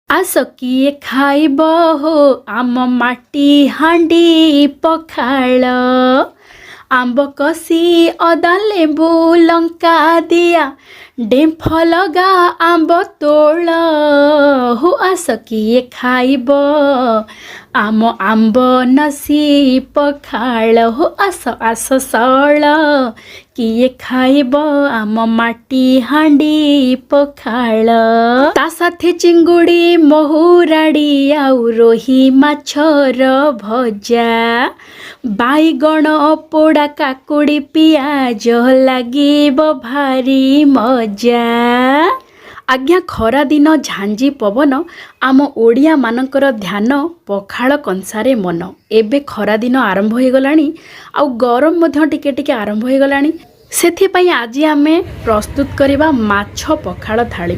ଆସ କିଏ ଖାଇବ ହୋ ଆମ ମାଟି ହାଣ୍ଡି ପଖାଳ। ଆମ୍ବ କଷି, ଅଦା, ଲେମ୍ବୁ, ଲଙ୍କା ଦିଆ, ଡେମ୍ଫ ଲଗା ଆମ୍ବ ତୋଳ ହୋ। ଆସ କିଏ ଖାଇବ ଆମ ଆମ୍ବ ନସି ପଖାଳ ହୋ। ଆସ ଆସ ସଳ, କିଏ ଖାଇବ ଆମ ମାଟି ହାଣ୍ଡି ପଖାଳ। ତା ସାଥେ ଚିଙ୍ଗୁଡ଼ି, ମହୁରାଡ଼ି ଆଉ ରୋହି ମାଛର ଭଜା, ବାଇଗଣ ପୋଡ଼ା, କାକୁଡ଼ି, ପିଆଜ, ଲାଗିବ ଭାରି ମଜା। ଆଜ୍ଞା, ଖରାଦିନ ଝାଞ୍ଜି ପବନ, ଆମ ଓଡ଼ିଆମାନଙ୍କର ଧ୍ୟାନ ପଖାଳ କଂସାରେ ମନ। ଏବେ ଖରାଦିନ ଆରମ୍ଭ ହୋଇଗଲାଣି ଆଉ ଗରମ ମଧ୍ୟ ଟିକେ ଟିକେ ଆରମ୍ଭ ହୋଇଗଲାଣି। ସେଥିପାଇଁ ଆଜି ଆମେ ପ୍ରସ୍ତୁତ କରିବା ମାଛ ପଖାଳ ଥାଳି।